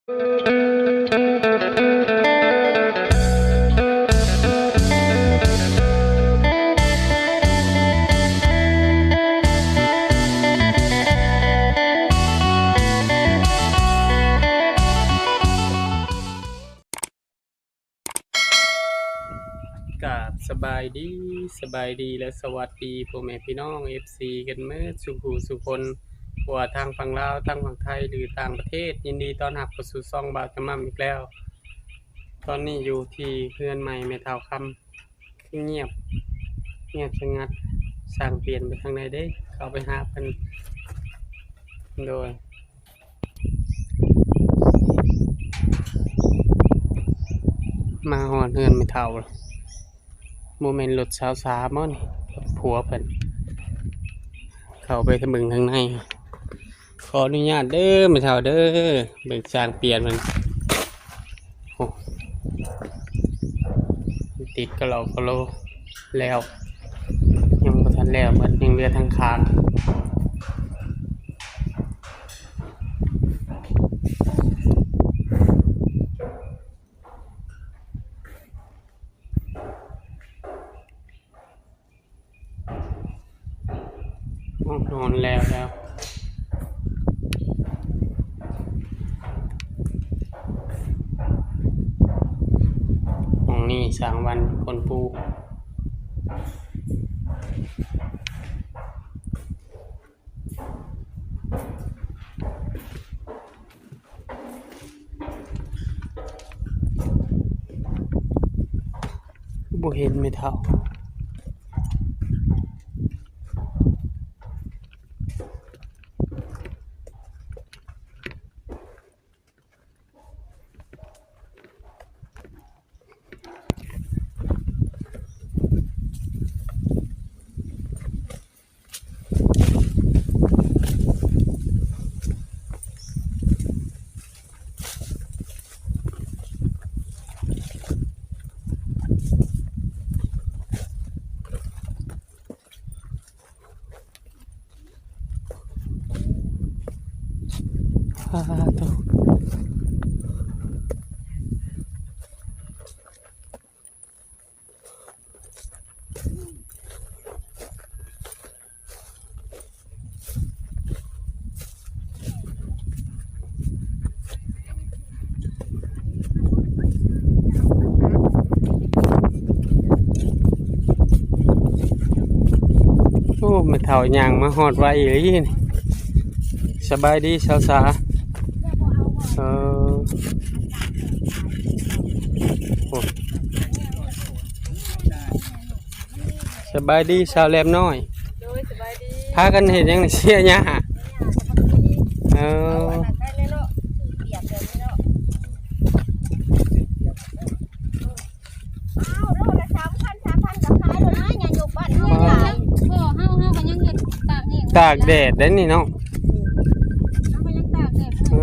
ກາບສະບາຍດີ, ສະບາຍດີ ແລະ ສະຫວັດດີພໍ່ແມ່ພີ່ນ້ອງ ເອັຟຊີ ກັນໝົດສູ່ຜູ້ສູ່ຄົນ, ບໍ່ວ່າທາງຝັ່ງລາວ, ທາງຝັ່ງໄທ ຫຼື ຕ່າງປະເທດ, ຍິນດີຕ້ອນຮັບເຂົ້າສູ່ຊ່ອງບ່າວຈະໝ່ຳອີກແລ້ວ. ຕອນນີ້ຢູ່ທີ່ເຮືອນໃໝ່ແມ່ເຖົ້າຄຳ. ຄືງຽບ ງຽບສະຫງັດ, ຊ່າງປ່ຽນໄປທາງໃດເດ້? ເຂົ້າໄປຫາເພິ່ນ. ໂດຍ ມາຮອດເຮືອນແມ່ເຖົ້າ ບໍ່ແມ່ນລົດສາວສາບໍ່ນີ້? ຜົວເພິ່ນ. ເຂົ້າໄປເບິ່ງທາງໃນ. ຂໍອະນຸຍາດເດີແມ່ເຖົ້າເດີ, ເບິ່ງຊ່າງປ່ຽນມັນ. ໂອ້ ຕິດກະຫຼອກກະໂຫຼແລ້ວ, ຍັງບໍ່ທັນແລ້ວ, ມັນຍັງເຫຼືອທາງຄານ. ຫ້ອງນອນແລ້ວແລ້ວ. ຫ້ອງນີ້ຊ່າງວັນເປັນຄົນປູ. ບໍ່ເຫັນແມ່ເຖົ້າ. ໂອ້ ແມ່ເຖົ້າຍ່າງມາຮອດໄວອີ່ຫຼີນີ້. ສະບາຍດີສາວສາ. ເອີ ໂອ້ ສະບາຍດີສາວແຫຼມນ້ອຍ. ໂດຍ ສະບາຍດີ. ພາກັນເຮັດຫຍັງນີ້ ເສຍຫຍ້າ? ເອີ ເອົາອັນນັ້ນໄປເລີຍເນາະ ເປີດແບບນີ້ເນາະ. ອ້າວ ໂລລະສາມພັນ ສາມພັນກໍຂາຍໂລດນະ ຍາຍົກບ້ານເຮົາຫຼາຍ. ພໍ່ເຮົາ ເຮົາກໍຍັງເຮັດຕາກແຫ້ງ ຕາກແດດໄດ້ນີ້ເນາະ. ເຮົາກໍຍັງຕາກແດດ. ເອີ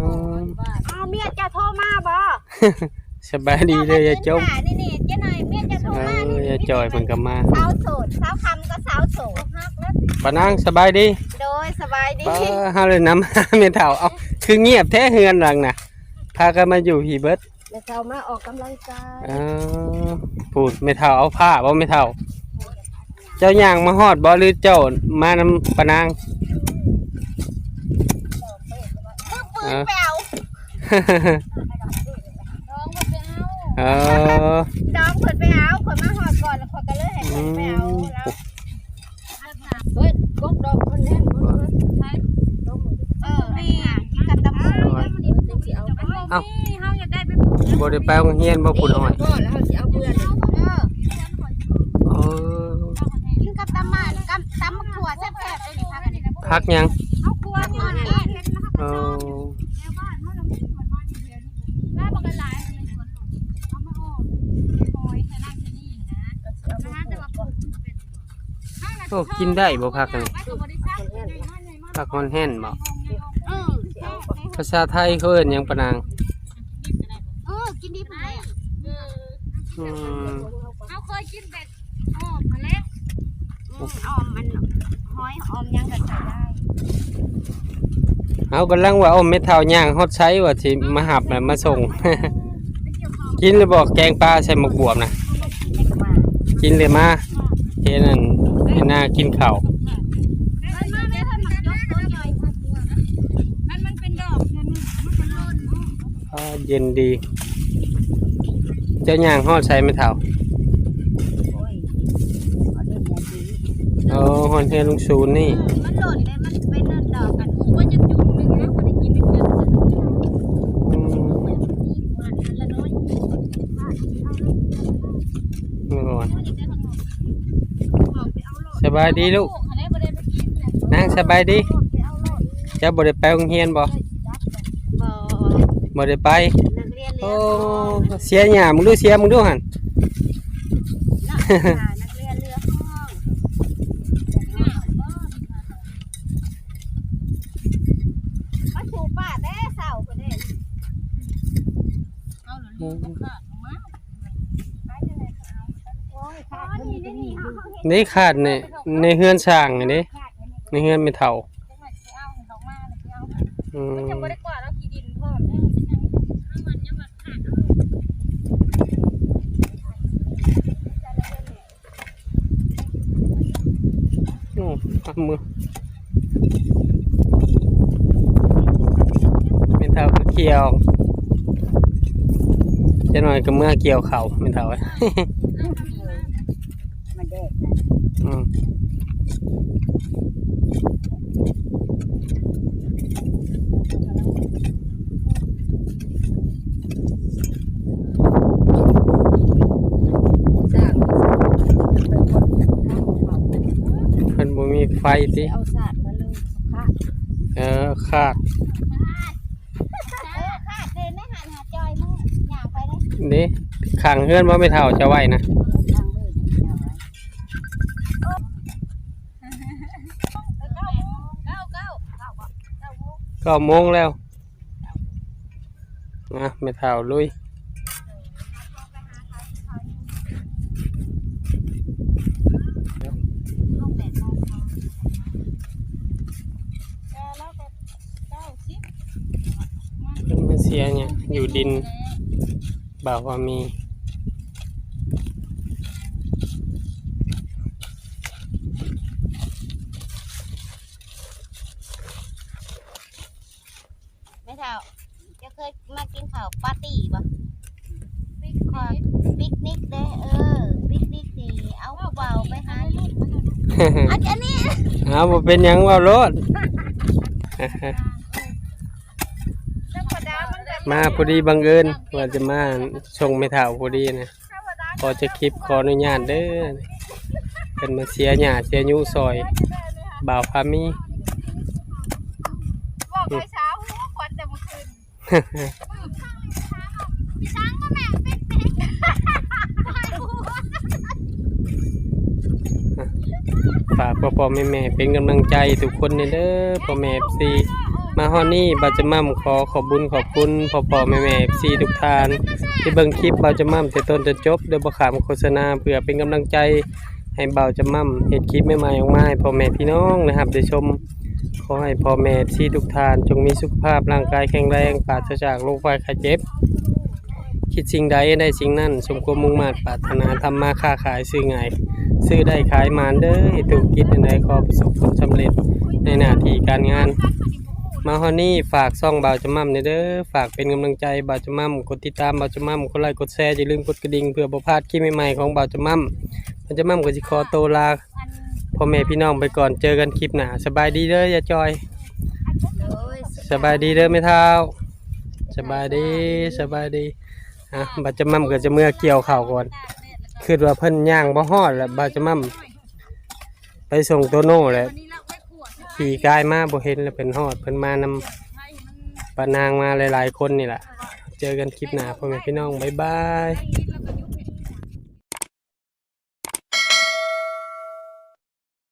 ອ້າວ ເມຍເຈົ້າໂທມາບໍ່? ສະບາຍດີເດີ ຢາຍຈົມ. ນີ້ໆ ເຈົ້າໜ້ອຍ ເມຍເຈົ້າໂທມາ. ເອີ ນີ້ ຢາຍຈ່ອຍເພິ່ນກໍມາ. ສາວໂສດ ສາວຄຳກໍສາວໂສດ. ປ້ານາງ ສະບາຍດີ. ໂດຍ ສະບາຍດີ. ປ້າ ເຮົາເລີຍນຳຫາແມ່ເຖົ້າ. ເອົ້າ ຄືງຽບແທ້ເຮືອນຫຼັງນະ? ພາກັນມາຢູ່ພີ້ເບິດ. ແມ່ເຖົ້າມາອອກກຳລັງກາຍ. ເອີ ພຸ້ນ ແມ່ເຖົ້າເອົາຜ້າບໍ່ແມ່ເຖົ້າ? ເຈົ້າຍ່າງມາຮອດບໍ່ ຫຼືເຈົ້າມານຳປ້ານາງ? ເອີ ເອີ ນ້ອງເພິ່ນໄປເອົາ ນ້ອງເພິ່ນໄປເອົາ ຂ້ອຍມາຮອດກ່ອນ ແລ້ວຂ້ອຍກໍເລີຍໃຫ້ເພິ່ນໄປເອົາ. ອືມ ແລ້ວ ເຮີ້ຍ ກົກດອກເພິ່ນແລ້ວ ເອີ ນີ້ ກິນກັບຕຳໝາກຫຸ່ງ. ເອົ້າ ເຮົາຢາກໄດ້ໄປປູກ ບໍ່ໄດ້ໄປໂຮງຮຽນບໍ່ ຜູ້ນ້ອຍ? ບໍ່ ແລ້ວເຮົາຊິເອົາເພື່ອນ. ເອີ ເອີ ກິນກັບຕຳໝາກ ກັບຕຳໝາກຖົ່ວແຊບໆ ເດ້ນີ້ ຜັກອັນນີ້ນະ. ຜັກຫຍັງ? ເຮົາຂົ້ວກ່ອນ. ເອີ ແຖວບ້ານເຮົານະ ມີສວນມານີ້ ລາວບໍ່ກັນຫຼາຍ ມັນເປັນສວນຫຼວງ ເອົາມາອອກ ຫອຍ ແຖວນັ້ນແຖວນີ້ນະ ນະ ແຕ່ວ່າປູກມັນເປັນ. ໂອ້ ກິນໄດ້ບໍ່ຜັກອັນນີ້? ຜັກຮອນແຮນບໍ່? ເອີ ພາສາໄທເຂົາເອີ້ນຫຍັງ ປ້ານາງ? ເອີ ກິນດິບຫັ້ນແຫຼະ. ອືມ ເຮົາເຄີຍກິນແບບອ້ອມຫັ້ນແຫຼະ. ອືມ ອ້ອມມັນ ຫອຍ ອ້ອມຫຍັງກໍໃຊ້ໄດ້. ເຮົາກຳລັງວ່າ ໂອ້ ແມ່ເຖົ້າຍ່າງຮອດໃສວ່າຊິມາຮັບແລ້ວມາສົ່ງ. ກິນແລ້ວບໍ່ ແກງປາໃສ່ໝາກບວບນະ? ກິນແລ້ວມາ ເຮັດອັນ ເຮັດນາກິນເຂົ້າ. ອ່າ ເຢັນດີ. ເຈົ້າຍ່າງຮອດໃສແມ່ເຖົ້າ? ໂອ້ຍ ຮອດເຮືອນຍາຍດີ. ໂອ້ ຮອດເຮືອນລຸງສູນນີ້. ເອີ ມັນໂດນເດ້ ມັນເປັນອັນດອກກັນ ໝູ່ບໍ່ຈັກຈຸ່ມໜຶ່ງນະ ບໍ່ໄດ້ກິນເປັນເດືອນ. ອືມ ອັນລະນ້ອຍ. ສະບາຍດີລູກ. ນາງສະບາຍດີ. ເຈົ້າບໍ່ໄດ້ໄປໂຮງຮຽນບໍ່? ບໍ່ ບໍ່ໄດ້ໄປ. ນັກຮຽນເຫຼືອ. ໂອ້ ເສຍຫຍ້າມຶງດູ ເສຍມຶງດູຫັ້ນ. ນັກຮຽນເຫຼືອຫ້ອງ. ມາສູ່ປ້າແຕ່ເຊົ້າພຸ້ນເດ້. ເອົາລະລູກ ອືມ ຂາດອອກມາ. ນີ້ຂາດໃນ ໃນເຮືອນຊ່າງນີ້ເດ້ ໃນເຮືອນແມ່ເຖົ້າ. ອືມ ໂອ້ ທຳມື ແມ່ເຖົ້າກໍກ່ຽວ ຈັກໜ້ອຍກໍເມືອກ່ຽວເຂົ້າແມ່ເຖົ້າ. ມັນແດດນະ. ອືມ ເພິ່ນບໍ່ມີໄຟຕິ? ເອົາສາດມາເລີຍ. ເອີ ຂາດ ເອີ ຂາດເດ້. ໃນຫັ້ນຫາຈອຍມື້ຍ່າງໄປເດ້. ເດ້ ຂ້າງເຮືອນບໍ່ແມ່ເຖົ້າເຈົ້າໄວ້ນະ? ເກົ້າໂມງແລ້ວ. ມາ ແມ່ເຖົ້າລຸຍ. ເພິ່ນມາເສຍຫຍ້າຢູ່ດິນບ່າວພາມີ. ແມ່ເຖົ້າ ເຈົ້າເຄີຍມາກິນເຂົ້າປາຕີ້ບໍ່? ປິກນິກເດ້. ເອີ ປິກນິກນີ້ເອົາຜູ້ບ່າວໄປຫາກິນ. ອັນ ອັນນີ້ ເອົາ ບໍ່ເປັນຫຍັງ ເວົ້າໂລດ. ມາພໍດີບັງເອີນວ່າຈະມາສົ່ງແມ່ເຖົ້າພໍດີນະ. ຂໍຈັກຄລິບ ຂໍອະນຸຍາດເດີ ເພິ່ນມາເສຍຫຍ້າເສຍຍຸຊ່ອຍບ່າວພາມີ. ບອກໄປເຊົ້າ ຂວັນແຕ່ມື້ຄືນ. ຝາກພໍ່ໆແມ່ໆເປັນກຳລັງໃຈທຸກຄົນແນ່ເດີ ພໍ່ແມ່ເອັຟຊີ. ມາຮອດນີ້ ບ່າວຈະໝ່ຳຂໍຂອບບຸນຂອບຄຸນພໍ່ໆແມ່ໆເອັຟຊີທຸກທ່ານ ທີ່ເບິ່ງຄລິບບ່າວຈະໝ່ຳແຕ່ຕົ້ນຈົນຈົບ ໂດຍບໍ່ຂ້າມໂຄສະນາ ເພື່ອເປັນກຳລັງໃຈໃຫ້ບ່າວຈະໝ່ຳເຮັດຄລິບໃໝ່ໆອອກມາໃຫ້ພໍ່ແມ່ພີ່ນ້ອງໄດ້ຮັບໄດ້ຊົມ. ຂໍໃຫ້ພໍ່ແມ່ເອັຟຊີທຸກທ່ານ ຈົ່ງມີສຸຂະພາບຮ່າງກາຍແຂງແຮງ ປາສະຈາກໂລກໄພໄຂ້ເຈັບ. ຄິດສິ່ງໃດໄດ້ສິ່ງນັ້ນ ສົມຄວາມມຸ່ງມາດປາດຖະໜາ, ທຳມາຄ້າຂາຍຊື້ງ່າຍ ຊື້ໄດ້ຂາຍໝານເດີ. ເຮັດທຸລະກິດອັນໃດຂໍປະສົບຜົນສຳເລັດໃນໜ້າທີ່ການງານ. ມາຮອດນີ້ຝາກຊ່ອງບ່າວຈະໝ່ຳແນ່ເດີ ຝາກເປັນກຳລັງໃຈບ່າວຈະໝ່ຳ ກົດຕິດຕາມບ່າວຈະໝ່ຳ ກົດໄລກົດແຊ ຢ່າລືມກົດກະດິ່ງ ເພື່ອບໍ່ພາດຄລິບໃໝ່ໆຂອງບ່າວຈະໝ່ຳ. ບ່າວຈະໝ່ຳກໍຊິຂໍໂຕລາພໍ່ແມ່ພີ່ນ້ອງໄປກ່ອນ ເຈີກັນຄລິບໜ້າ. ສະບາຍດີເດີ ຍາຍຈ່ອຍ. ໂດຍ ສະບາຍດີເດີແມ່ທ້າວ. ສະບາຍດີ ສະບາຍດີ. ອ່ະ ບ່າວຈະໝ່ຳກໍຈະເມືອກ່ຽວເຂົ້າກ່ອນ ຄິດວ່າເພິ່ນຍ່າງບໍ່ຮອດແລ້ວ ບ່າວຈະໝ່ຳໄປສົ່ງໂຕໂນ່ແລ້ວ ຂີ່ກາຍມາບໍ່ເຫັນແລ້ວ ເພິ່ນຮອດ ເພິ່ນມານຳປ້ານາງ ມາຫຼາຍໆຄົນນີ້ລະ. ເຈີກັນຄລິບໜ້າ ພໍ່ແມ່ພີ່ນ້ອງ ບາຍບາຍ.